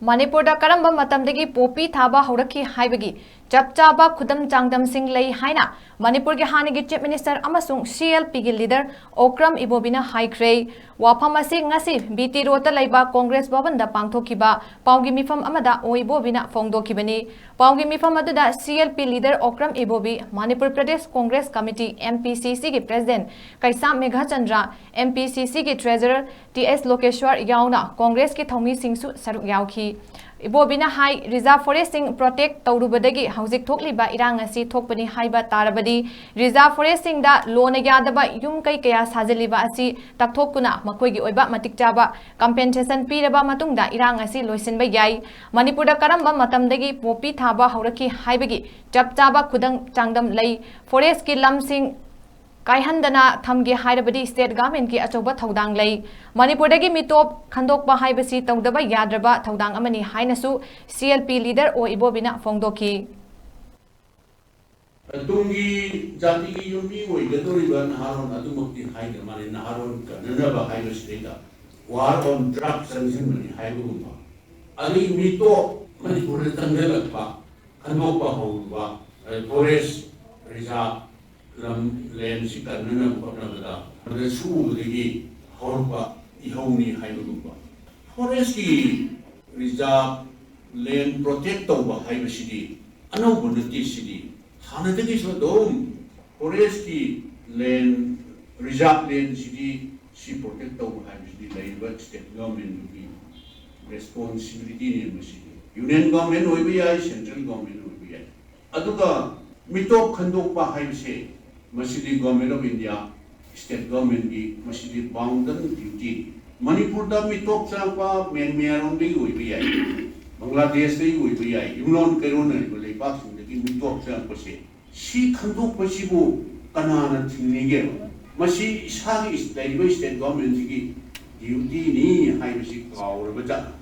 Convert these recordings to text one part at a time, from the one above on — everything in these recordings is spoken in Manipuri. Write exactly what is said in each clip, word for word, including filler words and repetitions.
ꯃꯅꯤꯄꯨꯔꯗ ꯀꯔꯝꯕ ꯃꯇꯝꯗꯒꯤ ꯄꯣꯄꯤ ꯊꯥꯕ ꯍꯧꯔꯛꯈꯤ ꯍꯥꯏꯕꯒꯤ ꯆꯞ ꯆꯥꯕ ꯈꯨꯗꯝ ꯆꯥꯡꯗꯝꯁꯤꯡ ꯂꯩ ꯍꯥꯏꯅ ꯃꯅꯤꯄꯨꯔꯒꯤ ꯍꯥꯟꯅꯒꯤ Chief Minister ꯑꯃꯁꯨꯡ C L P ꯒꯤ leader ꯑꯣꯀ꯭ꯔꯝ ꯏꯕꯣꯕꯤꯅ ꯍꯥꯏꯈ꯭ꯔꯦ꯫ ꯋꯥꯐꯝ ꯑꯁꯤ ꯉꯁꯤ B T Road ꯇ ꯂꯩꯕ Congress ꯚꯕꯟꯗ ꯄꯥꯡꯊꯣꯛꯈꯤꯕ ꯄꯥꯎꯒꯤ ꯃꯤꯐꯝ ꯑꯃꯗ ꯑꯣ ꯏꯕꯣꯕꯤꯅ ꯐꯣꯡꯗꯣꯛꯈꯤꯕꯅꯤ꯫ ꯄꯥꯎꯒꯤ ꯃꯤꯐꯝ ꯑꯗꯨꯗ C L P leader Okram ꯏꯕꯣꯕꯤ, Manipur Pradesh Congress Committee, M P C C ꯒꯤ President ꯀꯩꯁꯥꯝ Meghachandra, M P C C ꯒꯤ Treasurer T S ꯂꯣꯀꯦꯁ꯭ꯋꯔ ꯌꯥꯎꯅ Congress ꯀꯤ ꯊꯧꯃꯤꯁꯤꯡꯁꯨ ꯁꯔꯨꯛ ꯌꯥꯎꯈꯤ꯫ ꯏꯕꯣꯕꯤꯅ ꯍꯥꯏ, reserve forest ꯁꯤꯡ protect ꯇꯧꯔꯨꯕꯗꯒꯤ ꯍꯧꯖꯤꯛ ꯊꯣꯛꯂꯤꯕ ꯏꯔꯥꯡ ꯑꯁꯤ ꯊꯣꯛꯄꯅꯤ ꯍꯥꯏꯕ ꯇꯥꯔꯕꯗꯤ, reserve forest ꯁꯤꯡꯗ ꯂꯣꯅ ꯌꯥꯗꯕ ꯌꯨꯝ ꯀꯩ ꯀꯌꯥ ꯁꯥꯖꯤꯜꯂꯤꯕ ꯑꯁꯤ ꯇꯛꯊꯣꯛꯇꯨꯅ ꯃꯈꯣꯏꯒꯤ ꯑꯣꯏꯕ ꯃꯇꯤꯛ ꯆꯥꯕ compensation ꯄꯤꯔꯕ ꯃꯇꯨꯡꯗ ꯏꯔꯥꯡ ꯑꯁꯤ ꯂꯣꯏꯁꯤꯟꯕ ꯌꯥꯏ꯫ ꯃꯅꯤꯄꯨꯔꯗ ꯀꯔꯝꯕ ꯃꯇꯝꯗꯒꯤ ꯄꯣꯄꯤ ꯊꯥꯕ ꯍꯧꯔꯛꯈꯤ ꯍꯥꯏꯕꯒꯤ ꯆꯞ ꯆꯥꯕ ꯈꯨꯗꯝ ꯆꯥꯡꯗꯝ ꯂꯩ꯫ Forest ꯀꯤ ꯂꯝꯁꯤꯡ ꯀꯥꯏꯍꯟꯗꯅ ꯊꯝꯒꯦ ꯍꯥꯏꯔꯕꯗꯤ state government ꯀꯤ ꯑꯆꯧꯕ ꯊꯧꯗꯥꯡ ꯂꯩ꯫ ꯃꯅꯤꯄꯨꯔꯗꯒꯤ ꯃꯤꯇꯣꯞ ꯈꯟꯗꯣꯛꯄ ꯍꯥꯏꯕꯁꯤ ꯇꯧꯗꯕ ꯌꯥꯗ꯭ꯔꯕ ꯊꯧꯗꯥꯡ ꯑꯃꯅꯤ ꯍꯥꯏꯅꯁꯨ C L P leader ꯑꯣ ꯏꯕꯣꯕꯤꯅ ꯐꯣꯡꯗꯣꯛꯈꯤ꯫ ꯇꯨꯡꯒꯤ ꯖꯥꯇꯤꯒꯤ ꯌꯨꯝꯕꯤ ꯑꯣꯏꯒꯗꯧꯔꯤꯕ ꯅꯍꯥꯔꯣꯟ ꯑꯗꯨꯃꯛꯇꯤ ꯍꯥꯏꯗ꯭ꯔ ꯃꯥꯜꯂꯦ, ꯅꯍꯥꯔꯣꯟ ꯀꯟꯅꯅꯕ ꯍꯥꯏꯕꯁꯤꯗꯩꯗ war on drugs ꯆꯪꯁꯤꯟꯕꯅꯤ ꯍꯥꯏꯕꯒꯨꯝꯕ, ꯑꯗꯒꯤ ꯃꯤꯇꯣꯞ ꯃꯅꯤꯄꯨꯔꯗ ꯆꯪꯁꯤꯜꯂꯛꯄ, ꯈꯟꯗꯣꯛꯄ ꯍꯧꯔꯨꯕ, ꯑꯗꯩ forest reserve ꯂꯝ, land ꯁꯤ ꯀꯟꯅꯅꯕ ꯍꯣꯠꯅꯕꯗ ꯃꯗꯨꯗ ꯁꯨꯕꯗꯒꯤ ꯍꯧꯔꯛꯄ ꯏꯍꯧꯅꯤ ꯍꯥꯏꯕꯒꯨꯝꯕ꯫ Forest ꯀꯤ reserve land protect ꯇꯧꯕ ꯍꯥꯏꯕꯁꯤꯗꯤ ꯑꯅꯧꯕ ꯅꯠꯇꯦ꯫ ꯁꯤꯗꯤ ꯍꯥꯟꯅꯗꯒꯤꯁꯨ ꯑꯗꯨꯝ forest ꯀꯤ land, reserve land ꯁꯤꯗꯤ, ꯁꯤ protect ꯇꯧꯕ ꯍꯥꯏꯕꯁꯤꯗꯤ ꯂꯩꯔꯤꯕ state government ꯇꯨꯒꯤ responsibility ꯅꯦ꯫ ꯃꯁꯤꯗꯤ union government ꯑꯣꯏꯕ ꯌꯥꯏ, central government ꯑꯣꯏꯕ ꯌꯥꯏ꯫ ꯑꯗꯨꯒ ꯃꯤꯇꯣꯞ ꯈꯟꯗꯣꯛꯄ ꯍꯥꯏꯕꯁꯦ, ꯃꯁꯤꯗꯤ Government of India, state government ꯀꯤ ꯃꯁꯤꯗꯤ bounden duty꯫ ꯃꯅꯤꯄꯨꯔꯗ ꯃꯤꯇꯣꯞ ꯆꯪꯉꯛꯄ ꯃ꯭ꯌꯥꯟꯃꯥꯔ ꯔꯣꯝꯗꯒꯤ ꯑꯣꯏꯕ ꯌꯥꯏ, ꯕꯪꯒ꯭ꯂꯥꯗꯦꯁꯇꯒꯤ ꯑꯣꯏꯕ ꯌꯥꯏ, ꯌꯨꯝꯂꯣꯟ ꯀꯩꯔꯣꯟꯅꯔꯤꯕ ꯂꯩꯕꯥꯛꯁꯤꯡꯗꯒꯤ ꯃꯤꯇꯣꯞ ꯆꯪꯉꯛꯄꯁꯦ, ꯁꯤ ꯈꯟꯗꯣꯛꯄꯁꯤꯕꯨ ꯀꯅꯥꯅ ꯊꯤꯡꯅꯤꯒꯦꯕ? ꯃꯁꯤ ꯏꯁꯥꯒꯤ ꯂꯩꯔꯤꯕ state government ꯁꯤꯒꯤ duty ꯅꯤ ꯍꯥꯏꯕꯁꯤ ꯀꯥꯎꯔꯕ ꯖꯥꯠꯂ?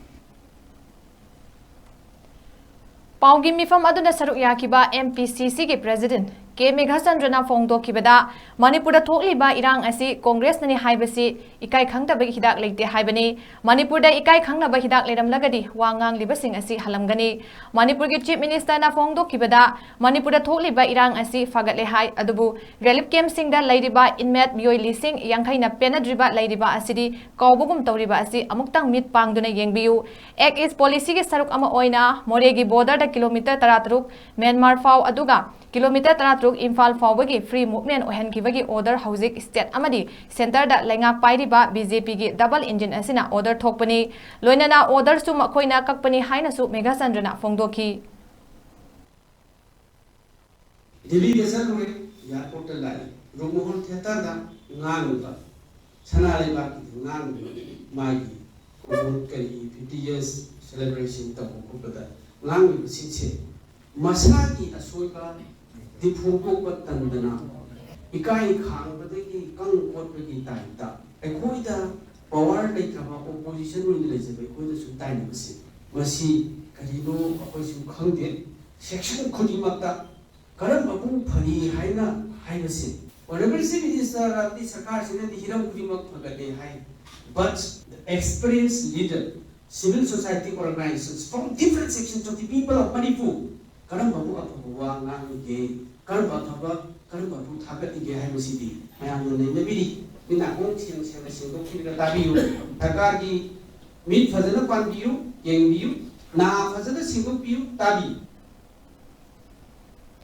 ꯄꯥꯎꯒꯤ ꯃꯤꯐꯝ ꯑꯗꯨꯗ ꯁꯔꯨꯛ ꯌꯥꯈꯤꯕ M P C C ꯒꯤ President ꯀꯦ ꯃꯦꯘꯆꯟꯗ꯭ꯔꯅ ꯐꯣꯡꯗꯣꯛꯈꯤꯕꯗ, ꯃꯅꯤꯄꯨꯔꯗ ꯊꯣꯛꯂꯤꯕ ꯏꯔꯥꯡ ꯑꯁꯤ ꯀꯣꯡꯒ꯭ꯔꯦꯁꯅꯅꯤ ꯍꯥꯏꯕꯁꯤ ꯏꯀꯥꯏ ꯈꯪꯗꯕꯒꯤ ꯍꯤꯗꯥꯛ ꯂꯩꯇꯦ ꯍꯥꯏꯕꯅꯤ꯫ ꯃꯅꯤꯄꯨꯔꯗ ꯏꯀꯥꯏ ꯈꯪꯅꯕ ꯍꯤꯗꯥꯛ ꯂꯩꯔꯝꯂꯒꯗꯤ ꯋꯥ ꯉꯥꯡꯂꯤꯕꯁꯤꯡ ꯑꯁꯤ ꯍꯜꯂꯝꯒꯅꯤ꯫ ꯃꯅꯤꯄꯨꯔꯒꯤ ꯆꯤꯐ ꯃꯤꯅꯤꯁꯇꯔꯅ ꯐꯣꯡꯗꯣꯛꯈꯤꯕꯗ, ꯃꯅꯤꯄꯨꯔꯗ ꯊꯣꯛꯂꯤꯕ ꯏꯔꯥꯡ ꯑꯁꯤ ꯐꯒꯠꯂꯦ ꯍꯥꯏ, ꯑꯗꯨꯕꯨ ꯔꯤꯂꯤꯐ ꯀꯦꯝꯞꯁꯤꯡꯗ ꯂꯩꯔꯤꯕ ꯏꯟꯃꯦꯠ ꯃꯤꯑꯣꯏ ꯂꯤꯁꯤꯡ ꯌꯥꯡꯈꯩꯅ ꯄꯦꯟꯅꯗ꯭ꯔꯤꯕ ꯂꯩꯔꯤꯕ ꯑꯁꯤꯗꯤ ꯀꯥꯎꯕꯒꯨꯝ ꯇꯧꯔꯤꯕ ꯑꯁꯤ ꯑꯃꯨꯛꯇꯪ ꯃꯤꯠ ꯄꯥꯡꯗꯨꯅ ꯌꯦꯡꯕꯤꯌꯨ꯫ ꯑꯦꯛ ꯏꯁ ꯄꯣꯂꯤꯁꯤꯒꯤ ꯁꯔꯨꯛ ꯑꯃ ꯑꯣꯏꯅ ꯃꯣꯔꯦꯒꯤ ꯕꯣꯔꯗꯔꯗ ꯀꯤꯂꯣꯃꯤꯇꯔ ꯇꯔꯥꯇꯔꯨꯛ ꯃ꯭ꯌꯥꯟꯃꯥꯔ ꯐꯥꯎ, ꯑꯗꯨꯒ ꯀꯤꯂꯣꯃꯤꯇꯔ ꯇꯔꯥꯇꯔꯨꯛ ꯏꯝꯐꯥꯜ ꯐꯥꯎꯕꯒꯤ ꯐ꯭ꯔꯤ ꯃꯨꯚꯃꯦꯟ ꯑꯣꯏꯍꯟꯈꯤꯕꯒꯤ ꯑꯣꯔꯗꯔ ꯍꯧꯖꯤꯛ ꯁ꯭ꯇꯦꯠ ꯑꯃꯗꯤ ꯁꯦꯟꯇꯔꯗ ꯂꯩꯉꯥꯛ ꯄꯥꯏꯔꯤꯕ ꯕꯤ ꯖꯦ ꯄꯤꯒꯤ ꯗꯕꯜ ꯏꯟꯖꯤꯟ ꯑꯁꯤꯅ ꯑꯣꯔꯗꯔ ꯊꯣꯛꯄꯅꯤ꯫ ꯂꯣꯏꯅꯅ ꯑꯣꯔꯗꯔꯁꯨ ꯃꯈꯣꯏꯅ ꯀꯛꯄꯅꯤ ꯍꯥꯏꯅꯁꯨ ꯃꯦꯘꯆꯟꯗ꯭ꯔꯅ ꯐꯣꯡꯗꯣꯛꯈꯤ꯫ ꯗꯤꯜꯂꯤꯗ ꯆꯠꯂꯨꯔꯦ, ꯑꯦꯌꯥꯔꯄꯣꯔꯠꯇ ꯂꯥꯛꯏ, ꯔꯨꯛꯃꯣꯍꯟ ꯊꯤꯌꯦꯇꯔꯗ ꯉꯥꯡꯉꯤꯕ, ꯁꯅꯥ ꯂꯩꯕꯥꯛꯀꯤꯗ ꯉꯥꯡꯉꯤꯕ, ꯃꯥꯒꯤ ꯀꯔꯤ ꯐꯤꯐꯇꯤ ꯌꯔꯁ ꯁꯦꯂꯦꯕ꯭ꯔꯦꯁꯟ ꯇꯧꯕ ꯈꯣꯠꯄꯗ ꯉꯥꯡꯉꯤꯕꯁꯤꯡꯁꯦ ꯃꯁꯥꯒꯤ ꯑꯁꯣꯏꯕ ꯗꯤ ꯐꯣꯡꯗꯣꯛꯄ ꯇꯟꯗꯅ ꯏꯀꯥꯏ ꯈꯥꯡꯕꯗꯒꯤ ꯀꯪ ꯀꯣꯠꯄꯒꯤ ꯇꯥꯏꯞꯇ ꯑꯩꯈꯣꯏꯗ ꯄꯋꯥꯔ ꯂꯩꯇ꯭ꯔꯕ ꯑꯣꯄꯣꯖꯤꯁꯟ ꯑꯣꯏꯅ ꯂꯩꯖꯕ ꯑꯩꯈꯣꯏꯗꯁꯨ ꯇꯥꯏꯅꯕꯁꯦ ꯃꯁꯤ ꯀꯔꯤꯅꯣ ꯑꯩꯈꯣꯏꯁꯨ ꯈꯪꯗꯦ꯫ ꯁꯦꯛꯁꯟ ꯈꯨꯗꯤꯡꯃꯛꯇ ꯀꯔꯝꯕꯕꯨ ꯐꯔꯤ ꯍꯥꯏꯅ ꯍꯥꯏꯕꯁꯦ ꯑꯣꯅꯔꯦꯕꯜ ꯆꯤꯐ ꯃꯤꯅꯤꯁꯇꯔ ꯑꯃꯗꯤ ꯁꯔꯀꯥꯔꯁꯤꯅꯗꯤ ꯍꯤꯔꯝ ꯈꯨꯗꯤꯡꯃꯛ ꯐꯒꯠꯂꯦ ꯍꯥꯏ, but the experienced leader, civil society organizations from different sections of the people of Manipur ꯀꯔꯝꯕꯕꯨ ꯑꯐꯕ ꯋꯥ ꯉꯥꯡꯂꯤꯒꯦ, ꯀꯔꯝꯕ ꯑꯐꯕ ꯀꯔꯝꯕꯕꯨ ꯊꯥꯒꯠꯂꯤꯒꯦ ꯍꯥꯏꯕꯁꯤꯗꯤ ꯃꯌꯥꯝꯅ ꯅꯩꯅꯕꯤꯔꯤ꯫ ꯃꯤꯠ ꯅꯥꯀꯣꯡ ꯁꯦꯡ ꯁꯦꯡꯅ ꯁꯦꯡꯗꯣꯛꯄꯤꯔꯒ ꯇꯥꯕꯤꯌꯨ꯫ ꯁꯔꯀꯥꯔꯒꯤ ꯃꯤꯠ ꯐꯖꯅ ꯄꯥꯟꯕꯤꯌꯨ, ꯌꯦꯡꯕꯤꯌꯨ꯫ ꯅꯥ ꯐꯖꯅ ꯁꯦꯡꯗꯣꯛꯄꯤꯌꯨ, ꯇꯥꯕꯤꯌꯨ꯫